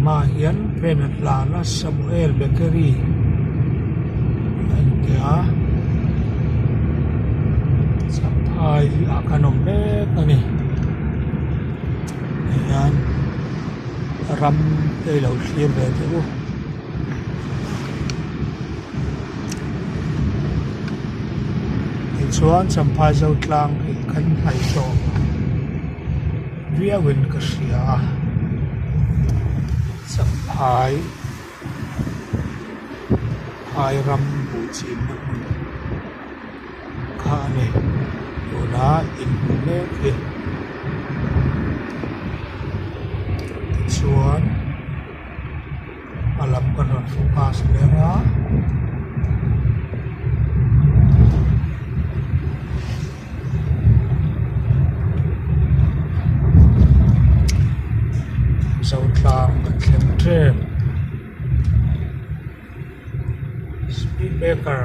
hmaah hian fan a tlan a Samuel bakery a inti a champhai ah khan a awm mek a ni tihian ram te ilo thlir ve teh u. Tichuan Champhai Zotlang hi kan hnaih tawh viau in ka hria a Champhai phai ram buh chinna hmun kha a ni tuna inhmu mek hi tichuan. A lam kan rawn focus leh ang a. Zotlang kan thleng tep speed breaker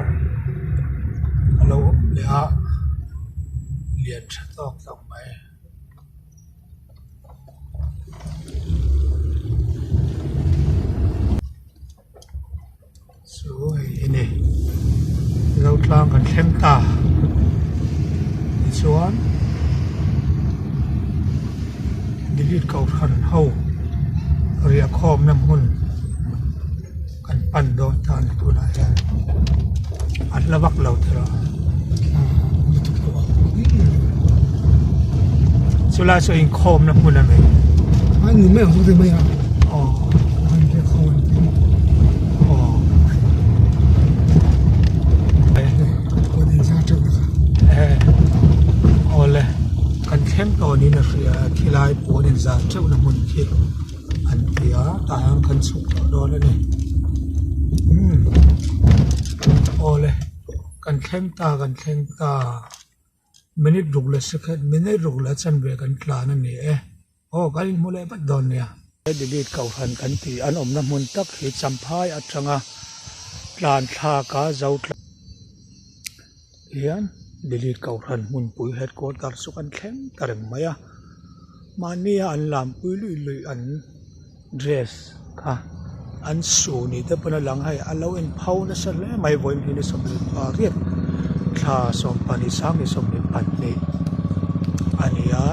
a lo awm leh a lian tha tawk tak mai. Chu hei hi ni zo tlang kan thleng ta tichuan delete kohhran ho riah khawmna hmun kan pan dawn ta a ni tunah hian a hla vak lo tawh a chulai chu inkhawmna hmun a ni aw aw awle kan thleng tawh niin a hria khilai pawn inzar teuhna hmun khi. An ti a tah hian kan chhuk tawh dawn a ni umm awle kan thleng ta kan thleng ta minute ruk leh second minute ruk leh a chanve kan tlan a ni e aw kan inhmu leh vat dawn nia. Delete kohhran kan tih an awmna hmun tak hi Champhai atanga tlan thlak a zo tlang hian Delete kohhran hmunpui headquarter chu kan thleng ta reng mai a. Mahnia an lampui luih luih an dress kha an su ni te pawn a lang hei a lo in pho nasa hle mai vawiin hi ni 18 thla 12 sang ni 22 a ni a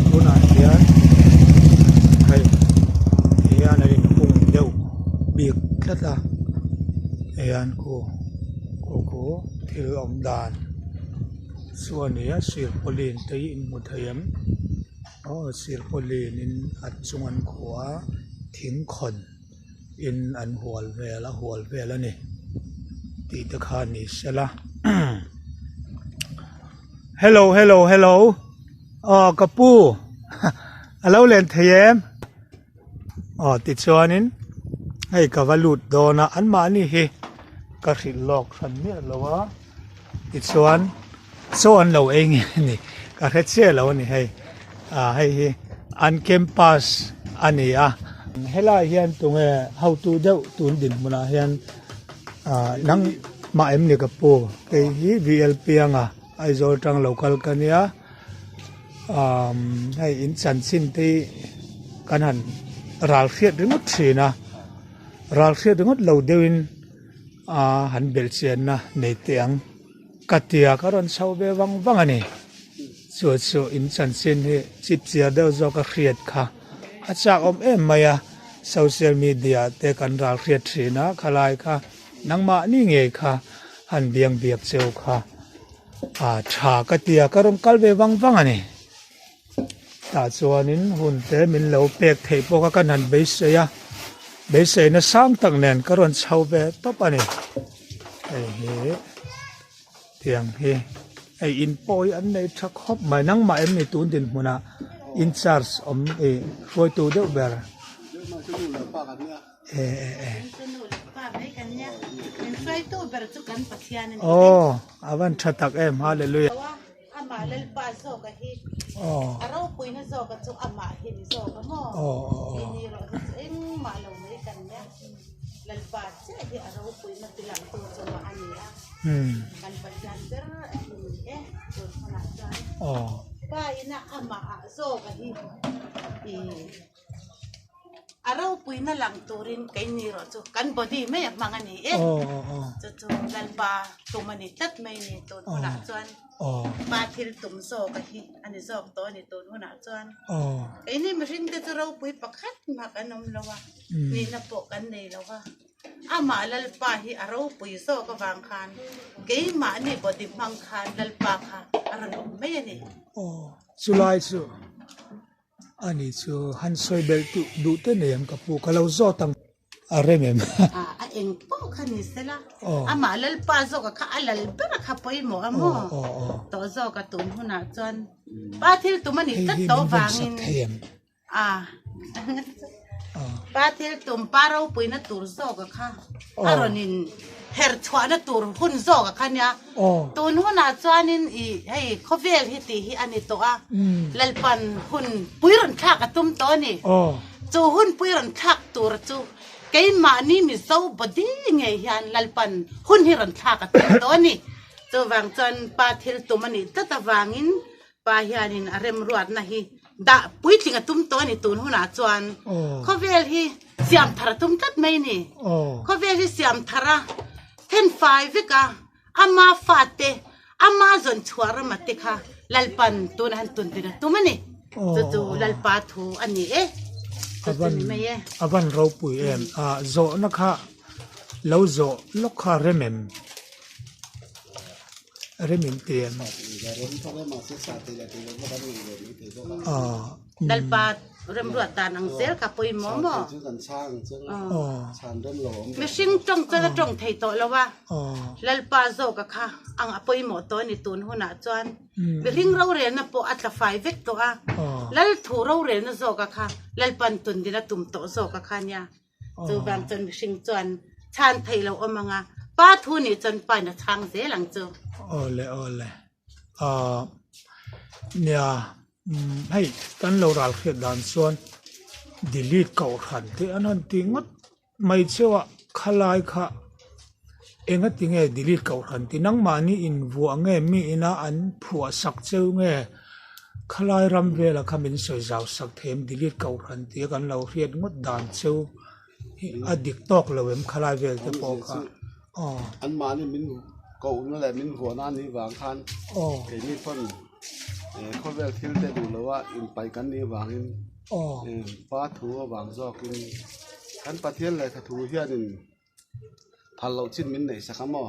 tunah hian hei hian an inhung deuh bik tlat a hian khu khu khu thil awm dan. Chuan i a sirpawlin te hi in hmu thei em aw sirpawlin in a chung an khuh a thing khawn in an hual vel a hual vel a ni tih te kha ni sela hello hello hello aw ka pu a lo len thei em aw tichuanin hei ka va lut dawn a anmahni hi ka hrilh lawk hran miah lo a. Tichuan chaw an lo ei nge ni ka hre chiah lo a ni hei ah hei hi an campus a ni a helai hian tunge hotu deuh tun dinhmunah hian ah nang mah em ni ka pu kei hi V L Pianga Aizawl tang lo kal ka nia ah hei in chanchin te hi kan han ral hriat ringawt thin a ral hriat ringawt lo deuhin. A han belh chianna nei teh ang ka tia ka rawn chho ve vang vang a ni. Chu chu in chanchin hi chip chiar deuh zawk a hriat kha a chak awm em mai a, social media te kan ral hriat thin a khalai kha nangmahni ngei kha han biang biak cheu kha a tha ka tia ka rawn kal ve vang vang a ni. Tah chuanin hun te min lo pek theih pawh kha kan han beisei a, beiseina sang tak nen ka rawn chho ve tawp a ni. Hei hi tiang hi hei in pawh hi an nei tha khawp mai nangmah em ni tun dinhmunah in charge awm ih hruaitu deuh ber. Aw a van tha tak em hallelujah. Amah Lalpa zawka hi a ropuina zawka chu amah hi ni zawk a maw? Keini erawh hi chu engmah lo mai kan nia. Lalpa chiah hi a ropuina tilang tu chu mah a ni a. Kan Pathian ber a hi ni e tun hunah chuan. Pa ina amah ah zawka hi i. A ropuina lang turin keini erawh chu kan body mai a hmang a ni e. Chu chu Lalpa tum a ni tlat mai ni tun hunah chuan Pa thil tum zawk a hi a ni zawk tawh a ni tun hunah chuan. Keini mihring te chu ropui pakhat mah kan awm lo a, nihna pawh kan nei lo a. Amah Lalpa hi a ropui zawk avang khan keimahni body hmang khan Lalpa kha a rawn awm mai a ni. Chulai chu Ani chu han sawi belh duh duh te nei ang ka pu, ka lo zawt ang a rem em? A eng pawh kha ni sela, amah Lalpa zawka kha a lal ber a kha pawimawh a maw? Tawh zawka tun hunah chuan pa thil tum a nih tlat tawh vangin a pa thil tum pa ropuina tur zawka kha a rawn in her chhuahna tur hun zawka kha nia. Tun hunah chuanin i hei khawvel hi tih hi a ni tawh a, Lalpan hun pui rawn thlak a tum tawh a ni. Chu hun pui rawn thlak tur chu keimahni Mizo body ngei hian Lalpan hun hi rawn thlak a tum tawh a ni. Chuvang chuan pa thil tum a nih tlat avangin Pa hianin a remruatna hi dah puitling a tum tawh a ni tun hunah chuan khawvel hi siam thar a tum tlat mai a ni. Khawvel hi siam thar a then fai vek a, ama fate, ama zawn chhuah rama te kha Lalpan tunah hian tun tin a tum a ni. Chu chu Lalpa thu a ni e. Chu chu ni mai e. A van ropui em. Zawhna kha lo zawh lawk kha rem em? Rem in ti em? Lalpa remruat dan ang zel kha pawimawh maw? Mihring tawng chuan a tawng thei tawh lo a, Lalpa zawka kha ang a pawimawh tawh a ni tun hunah chuan mihring rorelna pawh a tla fai vek tawh a, Lal thu rorelna zawka kha Lalpan tundin a tum tawh zawka kha nia. Chuvang chuan mihring chuan chhan theih loh awm ang a, pa thu nih chuan pa in a chhang zel ang chu. Awle awle aah nia umm hei kan lo ral hriat dan chuan delete kohhran te an han tih ngawt mai cheu a khalai kha enga tinge delete kohhran tih nangmahni invuah nge mi ina an phuah sak cheu nge. Khalai ram vela kha min sawi zau sak thei em delete kohhran tia kan lo hriat ngawt dan chu hi a dik tawk lo em khalai vel te pawh kha aw. An mahni min kohna leh min vuahna a nih vang khan keini pawn khawvel thil te duh lo a inpaih kan nih vangin pa thu avang zawkin kan Pathian lehkha thu hianin Phal loh chin min neih sak a maw?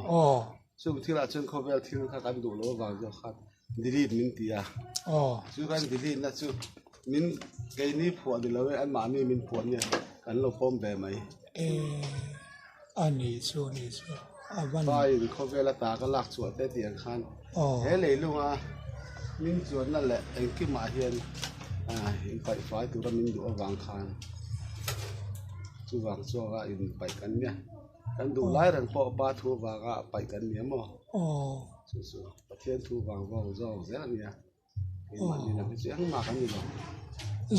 Chung thil ah chuan khawvel thil kha kan duh loh avang zawk khan delete min ti a. Chu kan delete na chu min keini phuah ni lo e anmahni min phuah nia kan lo pawm ve mai. A ni chu a ni chu a van. Pa in khawvel ata ka lak chhuah te tih ang khan he leilunga min chuanna leh engkimah hian inpaihfai tura min duh avang khan. Chuvang chuanga in paih kan nia. Kan duh lai reng pawh pa thu vanga paih kan nia maw? Chu chu Pathian thu vang vawng zawng zel a nia. Keimahni lam hi chu engmah kan ni lo.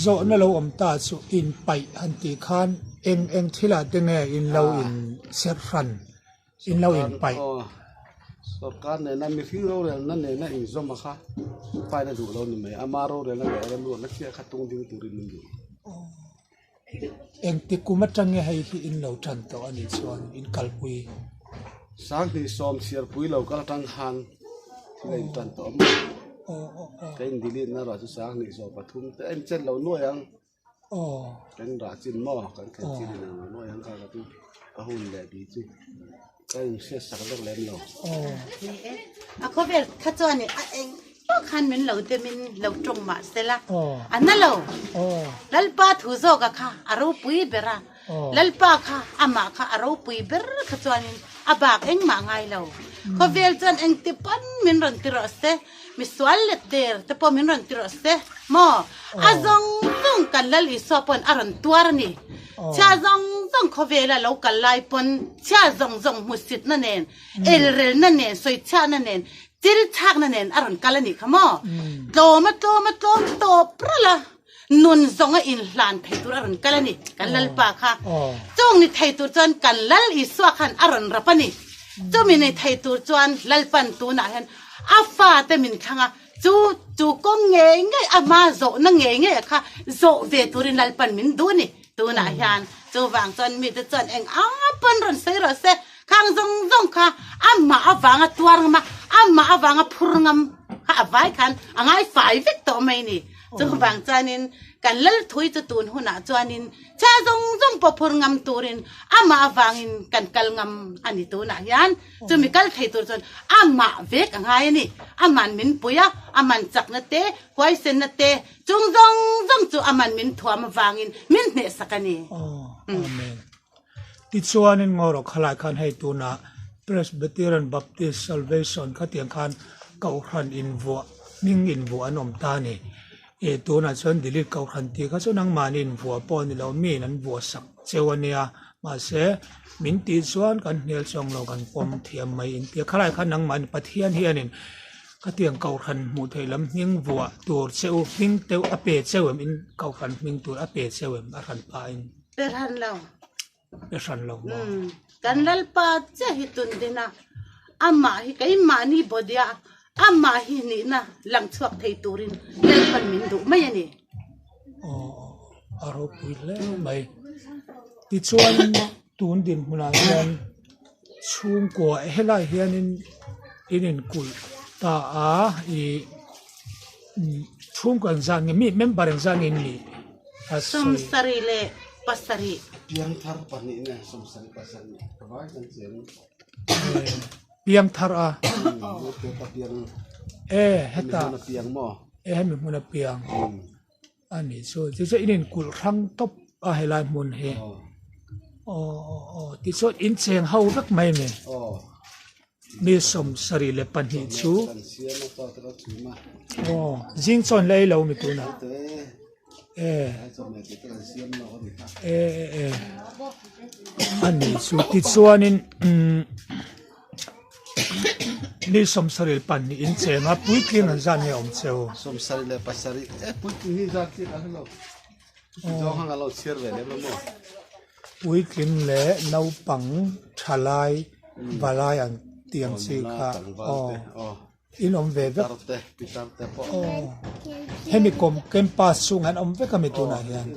Zawhna lo awm ta chu in paih han tih khan eng eng thilah te nge in lo in serh hran, in lo in paih? Sorkar nena mihring rorelna nena inzawm a kha paina duh lo ni mai. Ama rorelna leh remruatna chiah kha tung ding turin min duh. Engtik kum atang nge hei hi in lo tan tawh a nih chuan in kalpui? Sanghnih sawm chhiarpui lo kal atang khan thil a in tan tawh a maw? Ka in delete na erawh chu sanghnih 13 te a in chet lo nuai ang. Kan rah chin maw? Kan thlen chin in ang lo nuai ang kha ka chu ka hun leh bih chu ka in hriat sak vek lem lo. Ni e, a khawvel kha chuan a eng pawh khan min lo demin lo tawng mah sela a na lo. Lalpa thu zawka kha a ropui ber a, Lalpa kha amah kha a ropui ber kha chuanin a bak engmah ngai lo. Khawvel chuan engti pawn min rawn ti rawh se, misual let der te pawh min rawn ti rawh se maw? A zawng zawng kan Lal Isua pawn a rawn tuar a ni. Chhia zawng zawng khawvela lo kal lai pawn chhia zawng zawng hmusitna nen, elrelna nen, sawichhiahna nen, Thil chhakna nen a rawn kal a nih kha maw? Tlawm a tlawm a tlawm tawp ralh a, nun zawng a inhlan thei tur a rawn kal a ni, kan Lalpa kha. Chung ni thei tur chuan kan Lal Isua khan a rawn rap a ni. Chumi ni thei tur chuan Lalpan tunah hian a fate min thlang a, chu chu kawng ngei ngei a hma zawhna ngei ngei a kha zawh ve turin Lalpan min duh a ni. Tunah hian chuvang chuan mite chuan eng anga pawn rawn sawi rawh se, khang zawng zawng kha amah avanga tuar ngam a, amah avanga phur ngam kha a vai khan a ngai fai vek tawh mai ni. Chuvang chuanin kan Lalthui chu tun hunah chuanin chhia zawng zawng pawh phur ngam turin amah avangin kan kal ngam a ni tunah hian. Chumi kal thei tur chuan amah vek a ngai a ni. Aman min pui a, aman chakna te, huaisenna te, Chung zawng zawng chu aman min thuam avangin min hnehsak a ni. Aw, Amen. Tichuanin ngaw rawh khalai khan hei tunah Presbyterian Baptist Salvation khatiang khan Kohhran invuah, hming invuah an awm ta a ni. Ih tunah chuan Delete Kohhran tih kha chu nangmahni invuah pawh a ni lo, miin an vuah sak cheu a nia. Mahse, min tih chuan kan hmel chuang lo kan pawm thiam mai intia khalai khan nangmahni Pathian hianin Khatiang kohhran hmuh theih lam hming vuah tur che u hming teuh a pe cheu em in kohhran hming tur a pe cheu em a hran pa in? Pe hran lo. Pe hran lo maw? Umm kan Lalpa chiah hi tun din a, amah hi keimahni body a amah hi nihna lang chhuak thei turin Lalpan min duh mai a ni. Aw a ropui hle mai. Tichuan tun dinhmunah hian chhungkua helai hianin in inkulh ta a ih chhungkua engzat nge mi member engzat nge in nih a sawi. Sawmsarih leh pasarih. Piangthar pahnih nge sawmsarih pasarih ka vai kan chiang. Piangthar a. E heta. E hemi hmun a piang. A nih chu tichuan in inkulh hrang tawp a helai hmun hi aw aw aw tichuan in cheng ho vek mai a ni mi sawmsarih leh pahnih chu aw zing chaw an la ei lo mi tunah e e e a nih chu tichuanin umm. Ni sawmsarih pahnih in cheng a, puitling an zat nge awm che u? Sawmsarih leh pasarih e puitling hi zat chiah ka hrelo. Zawng hang a lo chhiar ve lem lo maw? Puitling leh naupang thalai valai ang tih ang chi kha aw in awm ve vek. Aw hemi kawm campus chhungah an awm vek a mi tunah hian.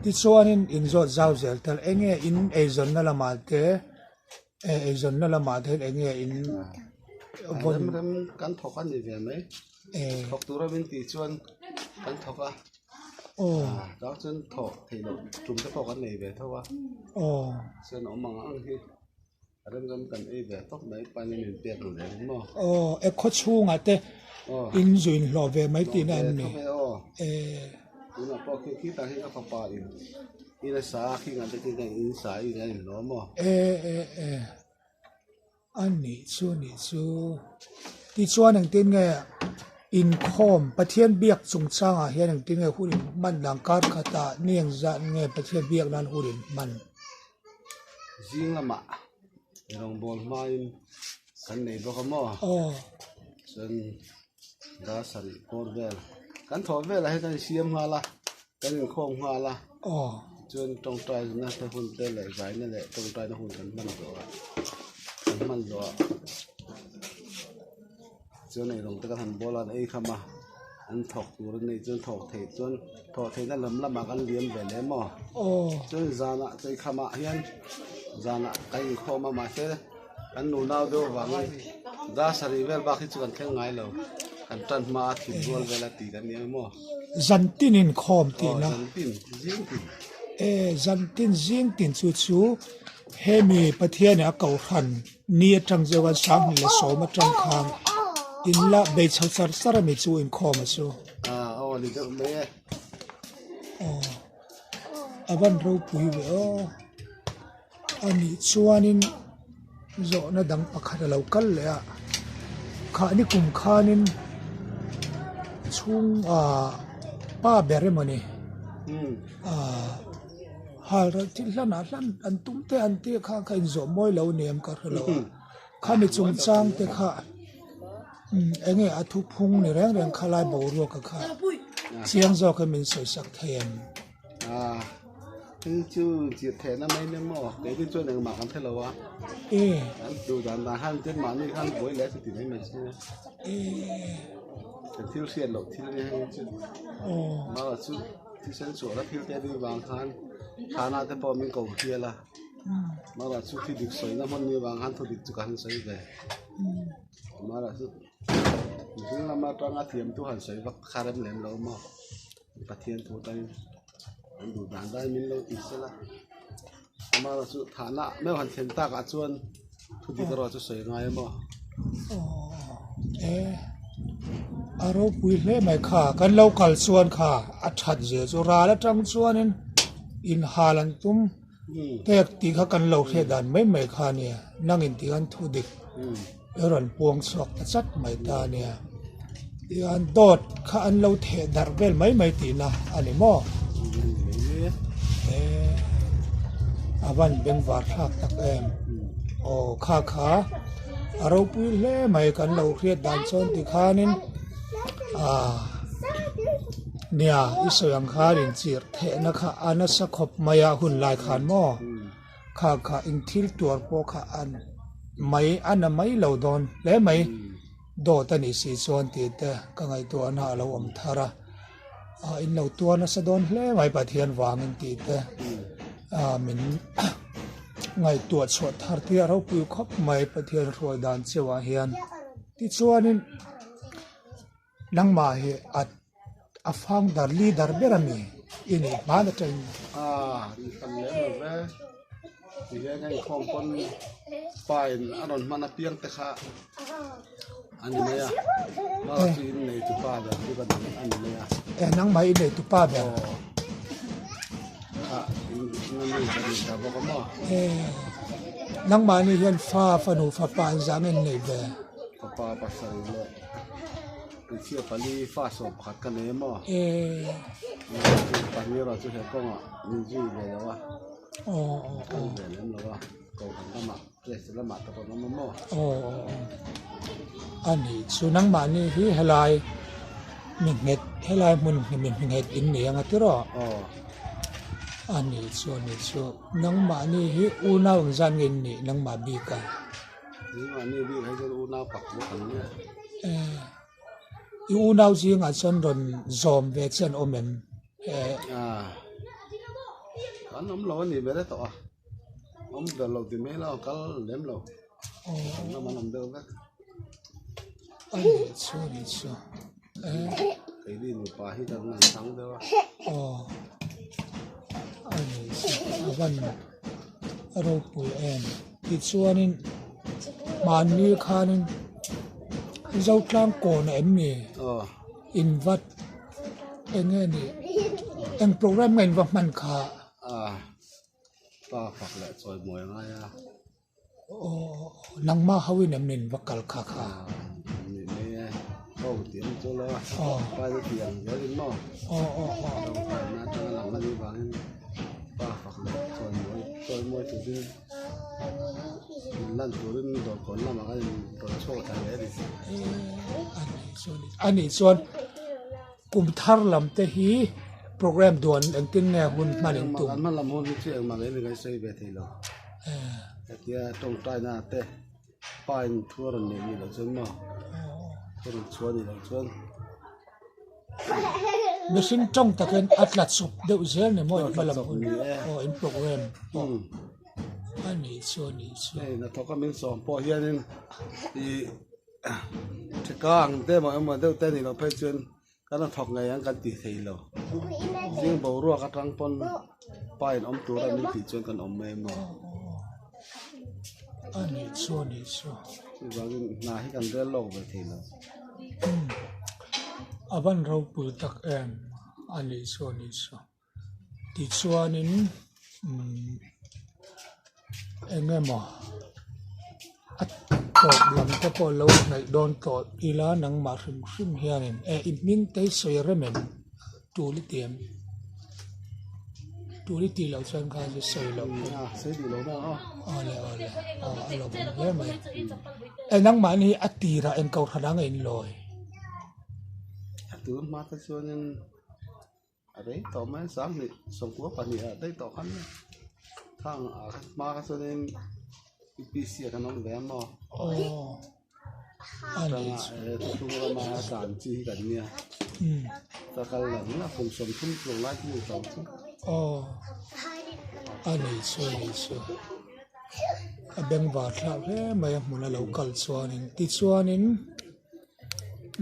Tichuanin in zawt zau zel tel enge in eizawnna lamah te eh eizawnna lamah te hian enge in vawn rem rem kan thawk a ni ve mai thawk tura min tih chuan kan thawk a aw chang chuan thawk theih loh tum te pawh kan nei ve tho a aw chuan awm ang ang hi Rem rem kan ei ve tawp mai panin min pek ang zel maw? Aw, e khaw chhungah te in zu in hlawh ve mai tihna em ni? E. Tunah pawh khi khitah hian ka fapa in in a sa a khi ngan te khi in sa in a in hlawh maw? E e e. A nih chu nih chu. Tichuan engtin nge inkhawm Pathian biak chungchangah hian engtin nge hun in hman dan kar khatah ni engzat nge Pathian biak nan hun in hman? Zing lamah rawngbâwl hmain kan nei bawk a maw? Chuan dar sarih pawr vel kan thawh velah hian kan insiam nghal a, kan inkhawm nghal a, chuan tawngtaina te hun te leh zaina leh tawngtaina hun kan hman zawh a, kan hman zawh a chuan eirawng te kan han bawl a an ei kham a, an thawk tur an neih chuan thawk theih chuan thawh theihna lam lamah kan liam ve leh maw chuan zanah chei khamah hian zanah kan inkhawm a mahse kan nunau deuh avangin dar sarih vel bak hi chu kan thleng ngai lo kan tan hma a thim rual vel a tih kan ni ang maw. Zantin inkhawm tihna. Aw zantin zing tin. E zantin zing tin chu chu hemi Pathianin a kohhran Ni atang zeuh a 2010 atang khan in la bei chho char char a mi chu inkhawm a chu. Aw ni deuh mai e. Aw a van ropui ve aw. A nih chuanin zawhna dang pakhat a lo kal leh a, khahni kum khanin chhung ah pa ber emaw ni ah. Hal ral thil hlan ah hlan an tum te an tih kha kha inzawh mawi lo ni em ka hre lo a khami chungchang te kha eng nge a thuphung ni reng reng kha lai boruak a kha chiang zawk in min sawi sak thei em. Thil chu chirh theh na mai nia maw keini chuan engmah kan hre lo a an duh dan dan khan chuan mahni khan buai leh a chuti mai mai chu kan thil hriat loh thil nia heng chu mara chu. Thisen chhuahna thil te ding vang khan thana te pawh min ko hial a, amaherawh chu thu dik sawina hmun ni vang khan thu dik chu ka han sawi ve. Amaherawh chu mihring lama atanga thiam chu han sawi vak kha rem lem lo maw Pathian thu atangin an duh dan dan min lo ti sela amaherawh chu thahna meuh han thlen takah chuan thu dik erawh chu sawi ngai a maw. Aw a ropui hle mai kha kan lo kal chuan kha a that zia chu ral atang chuanin inhal an tum pek tih kha kan lo hriat dan mai mai kha a nia nangin tih khan thu dik i rawn puang chhuak ta chat mai ta a nia tihian dawt kha an lo theh darh vel mai mai tihna a ni maw eh a van bengvar thlak tak em aw kha kha a ropui hle mai kan lo hriat dan chuan tikhanin ah nia i sawi ang khan inchirh thehna kha a nasa khawp mai a hun lai khan maw kha kha eng thil tuar pawh kha an mai a na mai lo dawn hle mai dawt a nih si chuan tih te ka ngaihtuahna a lo awm thar a ah in lo tuar nasa dawn hle mai Pathian vangin tih te ah min ngaihtuah chhuah thar tir a ropui khawp mai Pathian hruai dan cheuhah hian tichuanin Nangmah hi a a founder leader ber a mi i nih hman atangin. Ah ni tam lem lo ve tihian hei khawm pawn pa in a rawn hman apiang te kha a ni mai a mah chu in nei tu pa ber chu ka ni a ni mai a. Eh nangmah i nei tu pa ber. Aw kha in in a mi ka ni ta bawk a maw. Eh nangmah ni hian fa fanu fapa an zah nge an nei ve. Fapa pasarih leh. Hmeichhia pali fa sawm pakhat ka nei emaw pahnih erawh chu he kawngah min zui ve lo a kal ve lem lo a kohhran lamah press lamah te pawh an awm emaw. A ni chu nangmahni hi helai mi nghet helai hmun mi nghet in ni ang a tiraw a ni chu a ni chu nangmahni hi unau engzat nge in nih nangmah bik a. I unau zingah chuan rawn zawm ve che an awm em? An awm lo a ni ber e tawh a, awm ber lo ti mai lo kal lem lo, an lam an awm deuh vek. A ni chu a ni chu. Keini nupa hi kan han chang deuh a. Aw a ni chu a van ropui em tichuanin mahni khanin Zotlang kawn a em ni in vat eng nge ni eng program nge in va hman kha. Pa fak leh chawimawi a ngai a. Aw nangmah ho in em nin va kal kha kha. Ni mai e ho tih ang chu lo a pa chu tih ang zel in maw aw aw aw lo kai na atanga lang na ni vangin pa fak leh chawimawi chawimawi turin in lan turin dawrkawn lamah khan in rawn chhuak thla leh a ni. A nih chuan kum thar lam te hi program duan engtin nge hun hman in tum. Kan hman lam hun hi chu engmah ngei ni kan sawi ve thei lo. Hetia tawngtaina te pa in thu a rawn neih ni loh chuan maw thu rawn chhuah ni loh chuan. Mihring tawng takin a tla chawp deuh zel ni maw in hma lam hun aw in program pawh a nih chu a nih chu. Hei hnathawk a min sawm pawh hianin ih thika ang te emaw emaw deuh te ni loh phei chuan Kan a thawk ngei ang kan ti thei lo. Zing boruak atang pawn pa in awm tura min tih chuan kan awm mai emaw. A nih chu a nih chu. Chuvangin hna hi kan rel lawk ve thei lo. A van ropui tak em a nih chu a nih chu. Tichuanin umm eng emaw a tawp lam te pawh lo hnaih dawn tawh ila nangmah hrim hrim hianin eh i hming te hi sawi rem em tul i ti em tul i tih loh chuan khan chu sawi loh awle awle aw a lo awm hle mai eh nangmahni hi a tirah eng kohhran ang a inlawi. A tur hma te chuanin. A rei tawh mai a sanghnih sawmkua pahnihah daih tawh khan khang ah khan hma kha chuanin U P C ah khan a awm ve a maw atanga he thuthlung rama tlan chi hi kan nia. Ta kal lo nia kum 30 tluk lai chu ni tawh chu. Aw a nei chu a nei chu a bengvar thlak hle mai a hmun a lo kal chuanin tichuanin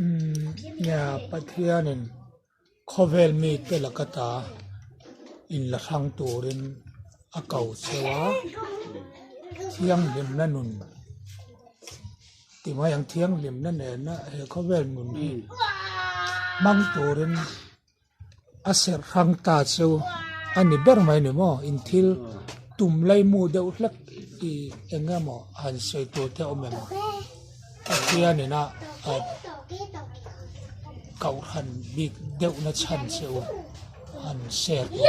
umm nia Pathianin khawvel mite laka ta inla hrang turin a ko cheu a thianghlimna nun. Timai ang thianghlimna nena he khawvel nun hi hmang turin a serh hrang ta chu a ni ber mai ni maw in thil tum laimu deuh hlek i eng emaw han sawi tur te a awm em Pathianin a kohhran bik deuhna chhan che u han share tur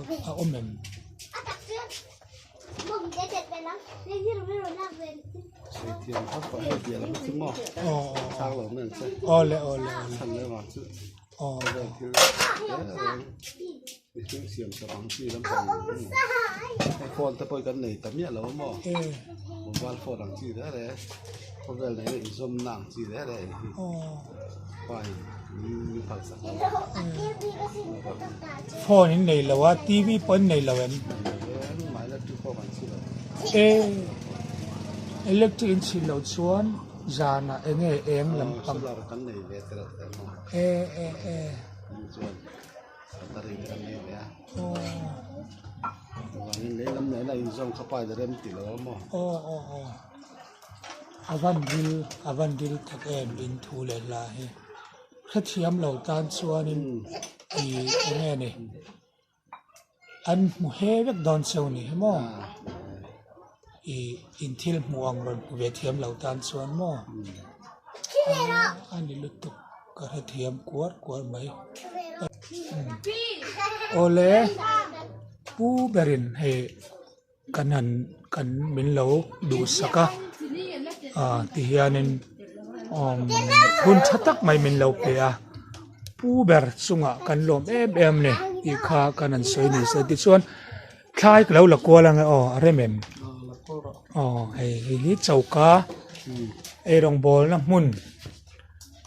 te a awm em. Awle awle Phone in nei lo a TV pawh in nei lo em? E electric in chhit loh chuan zanah eng nge eng lampang e e e aw aw aw a van ril a van ril tak em in thu leh hla hi. Hrethiam lo tan chuanin ih eng nge ni an hmu he vek dawn cheu ni hi maw ih in thil hmuh ang rawn hmu ve thiam lo tan chuan maw a ni lutuk ka hrethiam kuar kuar mai awle pu berin hei. Kan han kan min lo duhsak a ah ti hianin umm hun tha tak mai min lo pe a pu ber chungah kan lawm em em a ni tih kha kan han sawi ni se tichuan thlai ka lo la kual ang e aw a rem em aw hei hei hi choka eirawng bawlna hmun.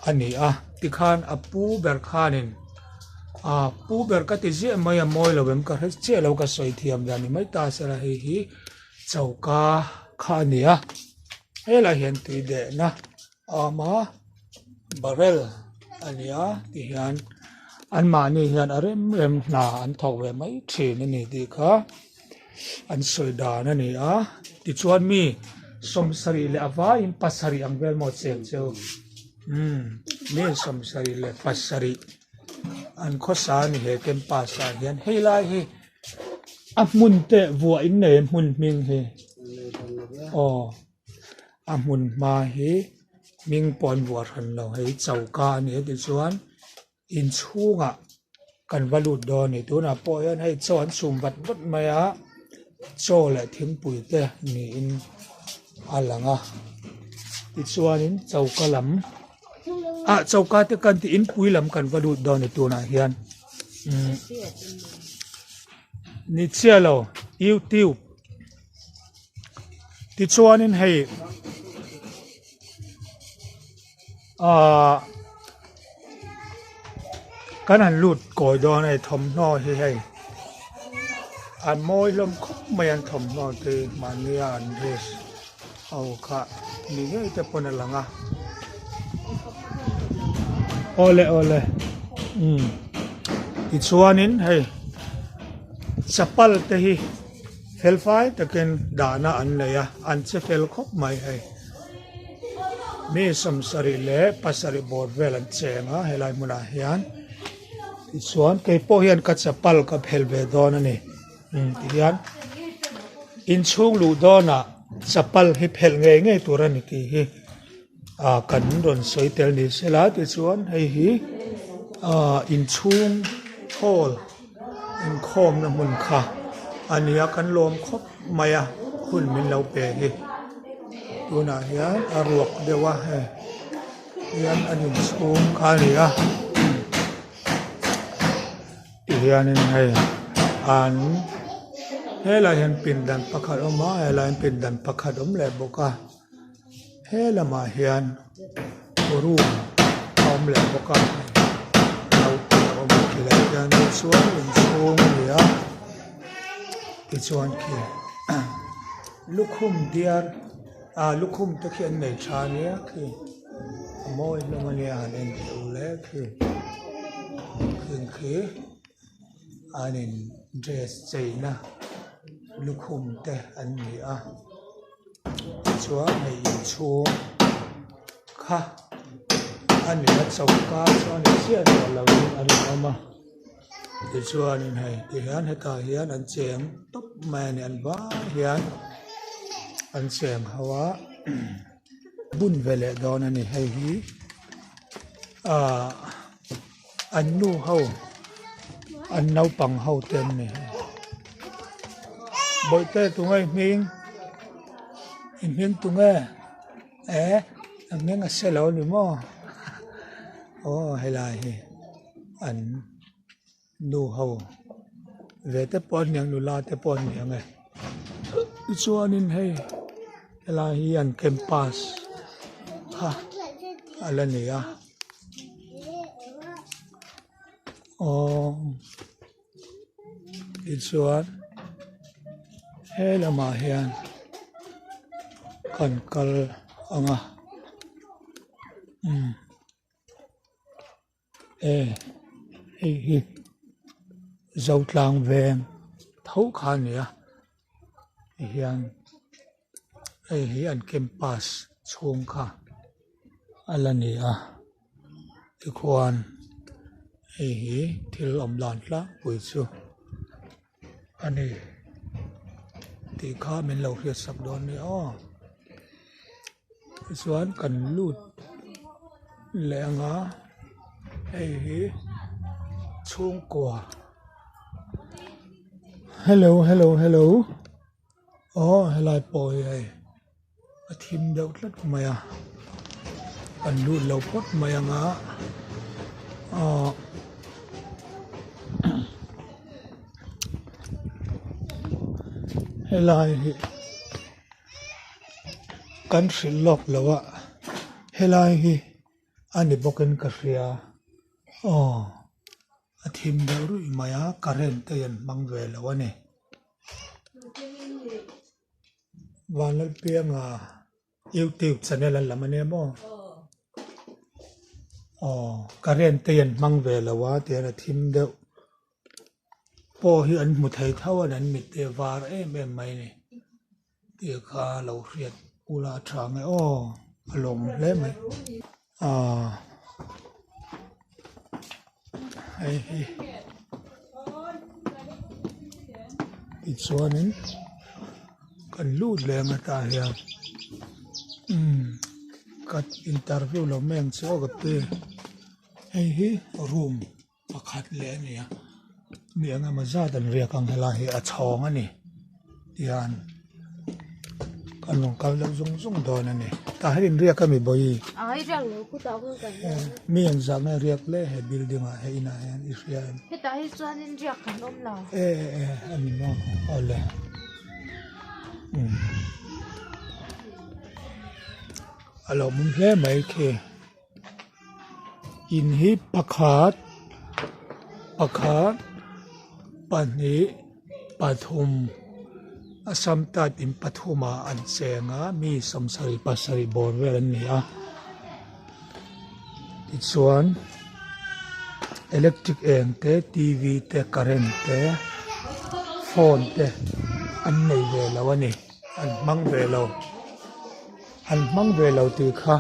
A ni a, tikhan a pu ber khanin ah pu ber ka ti ziah mai a mawi lo em ka hre chiah lo ka sawi thiam dan ni mai ta sela hei hi choka kha a ni a helaiah hian tui dehna a awm a barrel a ni a tihian anmahni hian a rem rem hna an thawk ve mai thin a ni tih kha. An sawi dan a ni a tichuan mi 70 leh a vaiin pasarih ang vel maw cheng chu umm mi 77 an khawsa a ni he campus ah hian hei lai hi a hmun te vuah in nei a hmun hming hi aw a hmun hma hi hming pawh an vuah hran lo hei choka a ni a tichuan. Inchhungah kan va lut dawn a ni. Tunah pawh hian hei chaw an chhum vat vat mai a, chaw leh thingpui te niin a lang a. Tichuanin choka lam ah choka te kan tih inpui lam kan va lut dawn a ni tunah hian umm ni chiah lo youtube tichuanin hei. Ahh kan han lut kawi dawn a hei thawmhnaw hi hei an mawi hlawm khawp mai an thawmhnaw te hi mahnia an dress ho kha ni ngei te pawn a lang a awle awle umm tichuanin hei chapal te hi fel fai takin dahna an nei a an che fel khawp mai hei. Mi 77 bawr vel an cheng a helai hmunah hian tichuan kei pawh hian ka chapal ka phel ve dawn a ni umm tihian inchhung luh dawnah chapal hi phelh ngei ngei tur a ni tih hi ah kan rawn sawi tel ni sela tichuan hei hi ah inchhung hall inkhawmna hmun kha a nia kan lawm khawp mai a hun min lo pe hi tunah hian a ruak deuh a hei hian an inchhung kha a ni a tihianin hei an helaiah hian pindan pakhat a awm a helaiah hian pindan pakhat a awm leh bawk a he lamah hian room a awm leh bawk a naute a awm. Tichuan inchhung a ni a tichuan khi lukhum diar ah lukhum te khi an nei tha nia khi a mawi hlawm a nia han en teh u le khi khing khi an in dress cheina lukhum te an ni a tichuan hei inchhung kha a ni a choka chuan ni chiah tawh lovin a rinawm a tichuanin hei tihian hetah hian an cheng tawp mai a ni an vai hian an cheng ho a bun ve leh dawn a ni hei hi ahh an nu ho an naupang ho te an ni bawihte tunge i hming i hming tunge. Eh a hming a hre lo a ni maw aw helai hi an nu ho ve te pawh an ni ang nula te pawh an ni ang e tichuanin hei helai hi an campus kha a la ni a aww. Tichuan he lamah hian kan kal ang a umm e hei hi Zotlang veng tho kha a ni a tihian hei hi an campus chhung kha a la ni a tikhuan hei hi thil awm dan tlangpui chu a ni tih kha min lo hriat sak dawn nia aw tichuan kan lut leh ang a hei hi chhungkua hello hello hello aw helai pawh hi hei. A thim deuh tlat mai a an lut lo phawt mai ang a ahh helai hi kan hrilh lawk lo a helai hi a ni bawk in ka hria aw a thim deuh ruih mai a current te an hmang ve lo a ni. Vanlalpianga youtube channel an lam ania maw aw current te an hmang ve lo a tihian a thim deuh pawh hi an hmu thei tho a an mit te a var em em mai a ni tih kha lo hriat ula a tha ang e aw a lawm hle mai aaa hei hi tichuanin kan lut leh ang hetah hian umm ka interview lo mai ang che aw ka ti hei hi room pakhat leh a ni a mi eng emaw zat an riak ang helai hi a chhawng a ni tihian kan rawn kal deuh zung zung dawn a ni tah hian inriak a mi bawi mi engzah nge riak le he building ah he inah hian i hria em hetah hi chuanin riak kan awm lo e e a ni maw awle umm a lawmawm hle mai khi. In hi pakhat pakhat pahnih pathum Assam type in pathum ah an cheng a mi sawmsarih pasarih bawr vel an ni a tichuan electric eng te t v te current te phone te an nei ve lo a ni an hmang ve lo an hmang ve lo tih kha.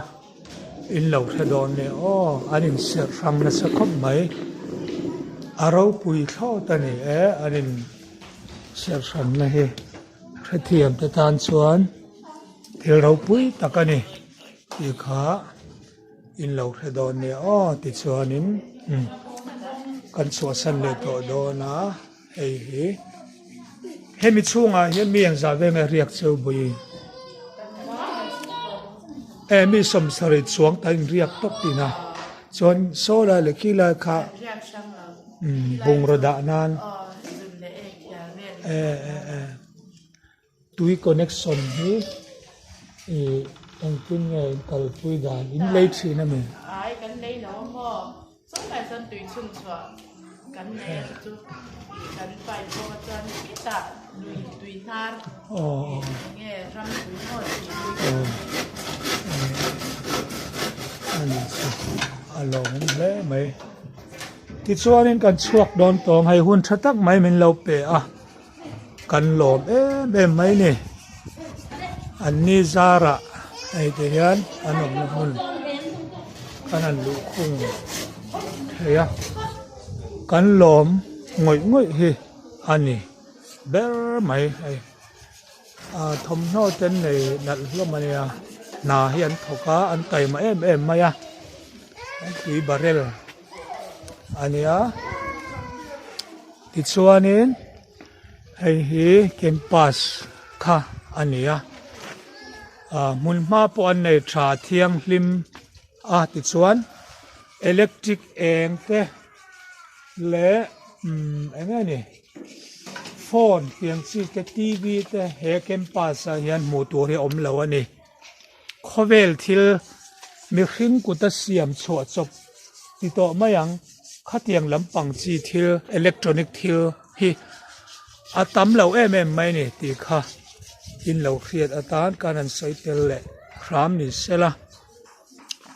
In lo hre dawn nia aw an in serh hrang nasa khawp mai a ropui thlawt a ni e an in serh hran na hi hrethiam te tan chuan thil ropui tak a ni tih kha in lo hre dawn nia aw tichuanin umm kan chhuahsan leh tawh dawn a hei hi hemi chhungah hian mi engzah vel nge riak cheu bawih e mi sawmsarih chuang ta in riak tawp tihna chuan saw lai leh khi lai kha umm bungraw dah nan e e e tui connection hi ih engtin nge in kalpui dan in lei thin a mi. Kan nei a chu kan pipe bawk a chuan khitah lui tui hnar enge ram tui maw tih lui a ni chu a lawmawm hle mai tichuanin kan chhuak dawn tawng hei hun tha tak mai min lo pe a kan lawm em em mai ni an ni zarah hei ti hian an awmna hmun kan han luhkhung thei a kan lawm ngawih ngawih hi a ni ber mai hei ah thawmhnaw te an nei nalh hlawm a nia hna hi an thawk a an taima em em mai a tui barrel a nia tichuanin hei hi campus kha a ni a ah hmun hma pawh an nei tha thianghlim a tichuan electric eng te leh umm eng nge ni phone tiang chi te t v te he campus ah hian hmuh tur hi a awm lo a ni. Khawvel thil mihring kuta siam chhuah chawp ti tawh mai ang. Khatiang lampang chi thil electronic thil hi a tam lo em em mai ni tih kha in lo hriat atan kan han sawi tel leh hram ni sela.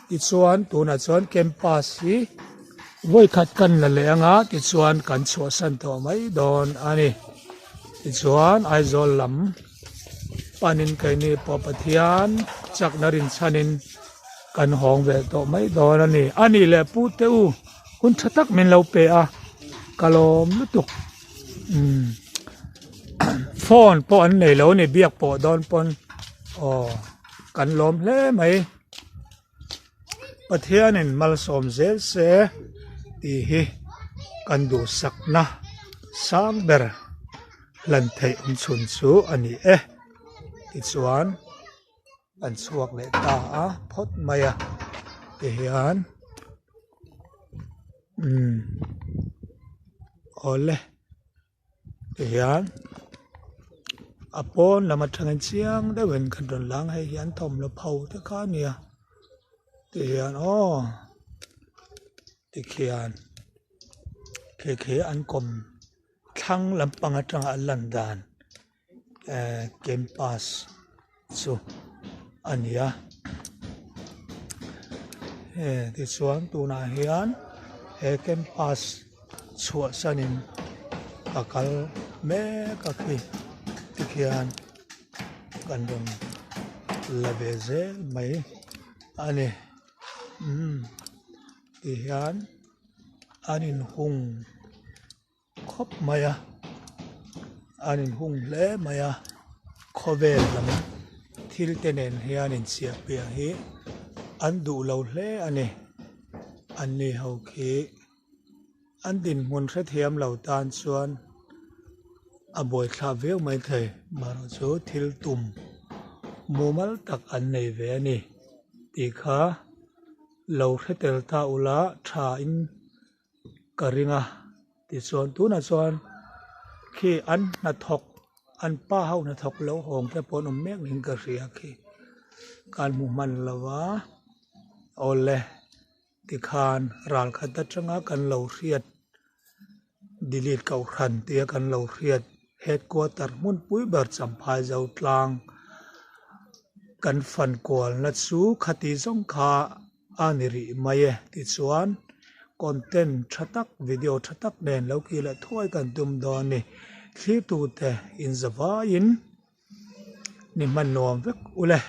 Tichuan tunah chuan campus hi vawikhat kan la leh anga tichuan kan chhuahsan tawh mai dawn a ni. Tichuan Aizawl lam. Panin keini pawh Pathian chakna rinchhanin kan hawng ve tawh mai dawn a ni. A nih leh pu te u hun tha tak min lo pe a, ka lawm lutuk. Umm phone pawh an nei lo a ni biak pawh dawn pawn aw kan lawm hle mai. Pathianin malsawm zel se tih hi kan duhsakna sang ber hlan theih awm chhun chu a ni e tichuan an chhuak leh ta a phawt mai a tihian umm awle. Tihian a pawn lam atangin chiang deuhin kan rawn lang hei hi an thawmhnaw pho te kha a nia tihian aw tikhian khi khi an kawm thlang lampang atanga an lan dan ehh campus chu a ni a heng tichuan tunah hian he campus chhuahsanin a kal mek a khi tikhian kan rawn la ve zel mai a ni umm tihian an inhung. Khawp mai a an inhung hle mai a khawvel lam thil te nen hian inchhiah piah hi an duh lo hle a ni an ni ho khi an dinhmun hrethiam lo tan chuan a buaithlak viau maithei maherawhchu thil tum mumal tak an nei ve a ni tih kha lo hre tel ta ula tha in. Ka ring a tichuan tunah chuan khi an hnathawk an pa ho hnathawk lo hawng te pawh an awm mek niin ka hria khi kan hmu hman lo va awle tikhan ral khat atanga kan lo hriat delete kohhran tia kan lo hriat headquarter hmunpui ber champhai zo tlang kan fan kualna chu khati zawng kha. A ni rih mai e tichuan content tha tak video tha tak nen lo kih leh thuai kan tum dawn a ni thlir tute in zavaiin ni hman nuam vek ule.